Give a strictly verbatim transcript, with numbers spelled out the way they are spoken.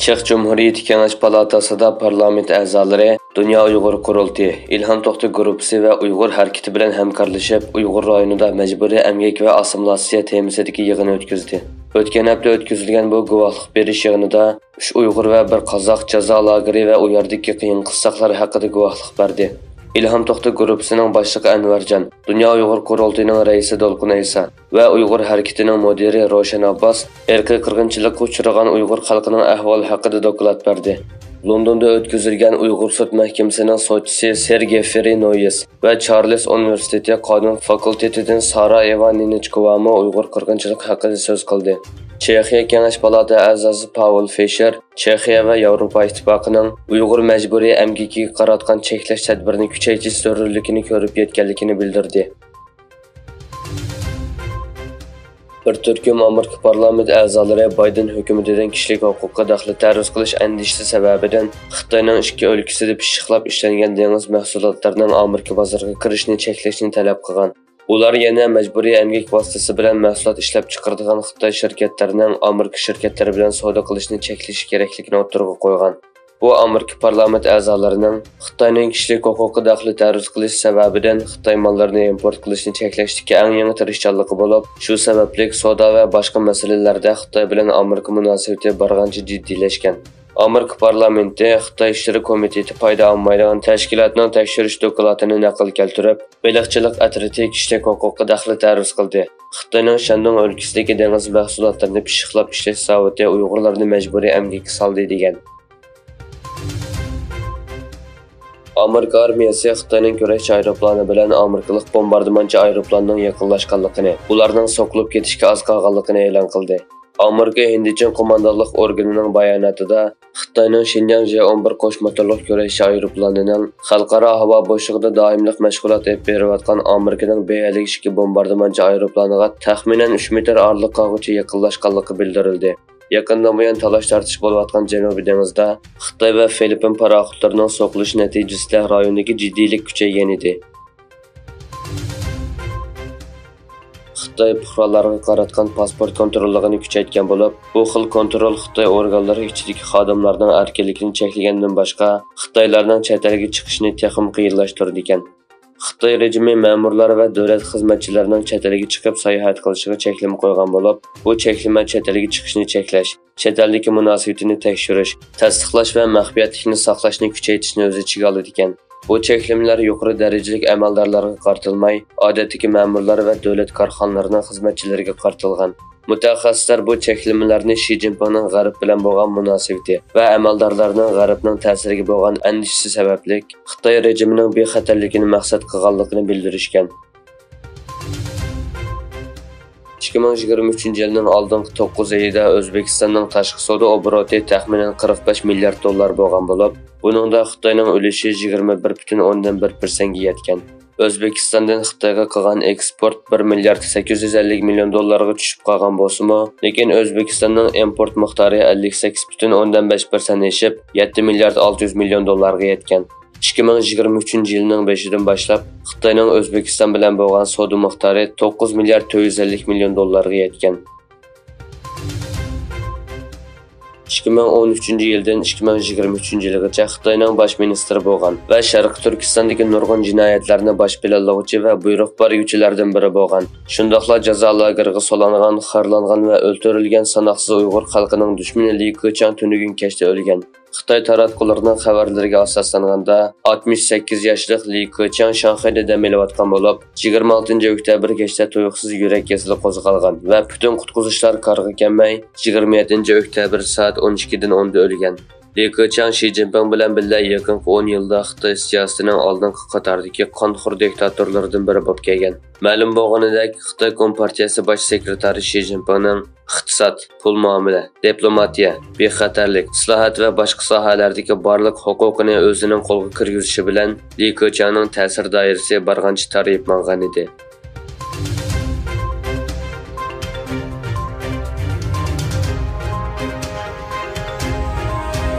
چېخ جۇمھۇرىيىتى كېڭەش پالاتاسىدا پارلامېنت ئەزالىرى دۇنيا ئۇيغۇر قۇرۇلتىيى، ئىلھام توختى گۇرۇپپىسى ۋە ئۇيغۇر ھەرىكىتى بىلەن ھەمكارلىشىپ، ئۇيغۇر رايونىدا مەجبۇرىي ئەمگەك ۋە ئاسسىمىلياتسىيە تېمىسىدىكى يىغىن ئۆتكۈزدى. ئۆتكەن ھەپتە ئۆتكۈزۈلگەن بۇ گۇۋاھلىق بېرىش يىغىنىدا ئۈچ ئۇيغۇر ۋە بىر قازاق جازا لاگېرى ۋە ئۇ يەردىكى قىيىن قىسساقلار ھەققىدە گۇۋاھلىق بەردى. ئىلھام توختى گۇرۇپپىسىنىڭ باشلىقى ئەنۋەرجان، دۇنيا ئۇيغۇر قۇرۇلتىيىنىڭ رەئىسى دولقۇن ئەيسا ۋە ئۇيغۇر ھەرىكىتىنىڭ مۇدىرى روشەن ئابباس ئىرقىي قىرغىنچىلىققا ئۇچرىغان ئۇيغۇر خەلقىنىڭ ئەھۋالى ھەققىدە دوكلات بەردى. لوندوندا ئۆتكۈزۈلگەن ئۇيغۇر سوت مەھكىمىسىنىڭ سوتچىسى سېرگېي فېررى نويىس ۋە چارلىز ئۇنىۋېرسىتېتى قانۇن فاكۇلتېتىدىن سارا ئېۋا نىنىچكوۋامۇ ئۇيغۇر قىرغىنچىلىقى ھەققىدە سۆز قىلدى. چېخىيە كېڭەش پالاتا ئەزاسى پاۋېل فىشېر چېخىيە ۋە ياۋروپا ئىتتىپاقىنىڭ ئۇيغۇر مەجبۇرىي ئەمگىكىگە قاراتقان چەكلەش تەدبىرىنى كۈچەيتىش زۆرۈرلۈكىنى كۆرۈپ يەتكەنلىكىنى بىلدۈردى. بىر تۈركۈم ئامېرىكا پارلامېنت ئەزالىرى بايدېن ھۆكۈمىتىدىن كىشىلىك ھوقۇققا دەخلى تەرۇز قىلىش ئەندىشىسى سەۋەبىدىن خىتاينىڭ ئىككى ئۆلكىسىدە پىششىقلاپ ئىشلەنگەن دېڭىز مەھسۇلاتلىرىنىڭ ئامېرىكا بازىرىغا كىرىشىنى چەكلەشنى تەلەپ قىلغان. ئۇلار يەنە مەجبۇرىي ئەمگەك ۋاسىتىسى بىلەن مەھسۇلات ئىشلەپچىقىرىدىغان خىتاي شىركەتلىرىنىڭ ئامېرىكا شىركەتلىرى بىلەن سودا قىلىشنى چەكلىشى كېرەكلىكىنى ئوتتۇرىغا قويغان. بۇ ئامېرىكا پارلامېنت ئەزالىرىنىڭ خىتاينىڭ كىشىلىك ھوقۇققا دەخلى تەرۇز قىلىشى سەۋەبىدىن خىتاي ماللىرىنى ئىمپورت قىلىشنى چەكلەشتىكى ئەڭ يېڭى تىرىشچانلىقى بولۇپ، شۇ سەۋەبلىك سودا ۋە باشقا مەسىلىلەردە خىتاي بىلەن ئامېرىكا مۇناسىۋىتى بارغانچە جىددىيلەشكەن. ئامېرىكا پارلامېنتى خىتاي ئىشلىرى كومىتېتى پايدا ئالمايدىغان تەشكىلاتنىڭ تەكشۈرۈش دوكلاتىنى نەقىل كەلتۈرۈپ، بېلىقچىلىق ئەترىتى كىشىلىك ھوقۇققا دەخلى تەرۇز قىلدى. خىتاينىڭ شەندۇڭ ئۆلكىسىدىكى دېڭىز مەھسۇلاتلىرىنى پىششىقلاپ ئىشلەش زاۋۇتى ئۇيغۇرلارنى مەجبۇرىي ئەمگەككە سالدى، دېگەن. ئامېرىكا ئارمىيەسى خىتاينىڭ كۈرەشچى ئايروپىلانى بىلەن ئامېرىكىلىق بومباردىمانچى ئايروپىلاننىڭ يېقىنلاشقانلىقىنى، ئۇلارنىڭ سوقۇلۇپ كېتىشكە ئاز قالغانلىقىنى ئېلان قىلدى. ئامېرىكا ھىندىچىن قوماندانلىق ئورگىنىنىڭ باياناتىدا خىتاينىڭ شىنجاڭ جې ئون بىر قوش موتورلۇق كۈرەشچى ئايروپىلانىنىڭ خەلقئارا ھاۋا بوشلۇقىدا دائىملىق مەشغۇلات ئېلىپ بېرىۋاتقان ئامېرىكىنىڭ بې ئەللىك ئىككى بومباردىمانچى ئايروپىلانىغا تەخمىنەن ئۈچ مېتىر ئارىلىققىغىچە يېقىنلاشقانلىقى بىلدۈرۈلدى. يېقىندىن بۇيان تالاش-تارتىش بولۇۋاتقان جەنۇبىي دېڭىزدا خىتاي ۋە فىلىپپىن پاراخوتلىرىنىڭ سوقۇلۇشى نەتىجىسىدە رايوندىكى جىددىيلىك كۈچەيگەن ئىدى. خىتاي پۇقرالارغا قاراتقان پاسپورت كونتروللۇقىنى كۈچەيتكەن بولۇپ، بۇ خىل كونترول خىتاي ئورگانلىرى ئىچىدىكى خادىملارنىڭ ئەركىنلىكىنى چەكلىگەندىن باشقا، خىتايلارنىڭ چەت ئەلگە چىقىشىنى تېخىمۇ قىيىنلاشتۇرىدىكەن. خىتاي رېجىمى مەمۇرلار ۋە دۆلەت خىزمەتچىلىرىنىڭ چەت ئەلگە چىقىپ ساياھەت قىلىشىغا چەكلىمە قويغان بولۇپ، بۇ چەكلىمە چەت ئەلگە چىقىشنى چەكلەش، چەت ئەلدىكى مۇناسىۋىتىنى تەكشۈرۈش، تەستىقلاش ۋە مەخپىيەتلىكنى ساقلاشنى كۈچەيتىشنى ئۆز ئىچىگە ئالىدىكەن. بۇ چەكلىمىلەر يۇقىرى دەرىجىلىك ئەمەلدارلارغا قارىتىلماي، ئادەتتىكى مەمۇرلار ۋە دۆلەت كارخانىلىرىنىڭ خىزمەتچىلىرىگە قارىتىلغان. مۇتەخەسسىسلەر بۇ چەكلىمىلەرنى شى جىنپىڭنىڭ غەرب بىلەن بولغان مۇناسىۋىتى ۋە ئەمەلدارلارنىڭ غەربنىڭ تەسىرىگە بولغان ئەندىشىسى سەۋەبلىك، خىتاي رېجىمىنىڭ بىخەتەرلىكىنى مەقسەت قىلغانلىقىنى بىلدۈرۈشكەن. ئىككى مىڭ يىگىرمە ئۈچىنچى يىلنىڭ ئالدىنقى توققۇز ئېيىدا ئۆزبېكىستاننىڭ تاشقى سودا ئوبوروتى تەخمىنەن قىرىق بەش مىليارد دوللار بولغان بولۇپ، بۇنىڭدا خىتاينىڭ ئۈلۈشى يىگىرمە بىر پۈتۈن ئوندىن بىر پىرسەنتكە يەتكەن. ئۆزبېكىستاندىن خىتايغا قىلغان ئېكسپورت بىر مىليارد سەككىز يۈز ئەللىك مىليون دوللارغا چۈشۈپ قالغان بولسىمۇ، لېكىن ئۆزبېكىستاننىڭ ئىمپورت مىقدارى ئەللىك سەككىز پۈتۈن ئوندىن بەش پىرسەنت ئېشىپ، يەتتە مىليارد ئالتە يۈز مىليون دوللارغا يەتكەن. ئىككى مىڭ يىگىرمە ئۈچىنچى يىلنىڭ بېشىدىن باشلاپ، خىتاينىڭ ئۆزبېكىستان بىلەن بولغان سودا مىقدارى توققۇز مىليارد تۆت يۈز ئەللىك مىليون دوللارغا يەتكەن. ئىككى مىڭ ئون ئۈچىنچى يىلدىن ئىككى مىڭ يىگىرمە ئۈچىنچى يىلغىچە خىتاينىڭ باش مىنىستىرى بولغان ۋە شەرقىي تۈركىستاندىكى نۇرغۇن جىنايەتلەرنى باش پىلانلىغۇچى ۋە بۇيرۇق بەرگۈچىلەردىن بىرى بولغان، شۇنداقلا جازا لاگېرىغا سولانغان، خارلانغان ۋە ئۆلتۈرۈلگەن ساناقسىز ئۇيغۇر خەلقىنىڭ دۈشمىنى لى كېچياڭ تۈنۈگۈن كەچتە ئۆلگەن. خىتاي تاراتقۇلىرىنىڭ خەۋەرلىرىگە ئاساسلانغاندا، ئاتمىش سەككىز ياشلىق لى كېچياڭ شاڭخەيدە دەم ئېلىۋاتقان بولۇپ، يىگىرمە ئالتىنچى ئۆكتەبىر كەچتە تۇيۇقسىز يۈرەك كېسىلى قوزغالغان ۋە پۈتۈن قۇتقۇزۇشلار كارغا كەلمەي، يىگىرمە يەتتىنچى ئۆكتەبىر سائەت ئون ئىككىدىن ئوندا ئۆلگەن. لى كېچياڭ شى جىنپىڭ بىلەن بىللە يېقىنقى ئون يىلدا خىتاي سىياسىتىنىڭ ئالدىنقى قاتاردىكى قانخور دىكتاتورلىرىدىن بىرى بولۇپ كەلگەن. مەلۇم بولغىنىدەك، خىتاي كومپارتىيەسى باش سېكرېتارى شى جىنپىڭنىڭ ئىقتىساد، پۇل مۇئامىلە، دىپلوماتىيە، بىخەتەرلىك، ئىسلاھات ۋە باشقا ساھەلەردىكى بارلىق ھوقۇقىنى ئۆزىنىڭ قولىغا كىرگۈزۈشى بىلەن، لى كېچياڭنىڭ تەسىر دائىرىسى بارغانچە تارىيىپ ماڭغانىدى.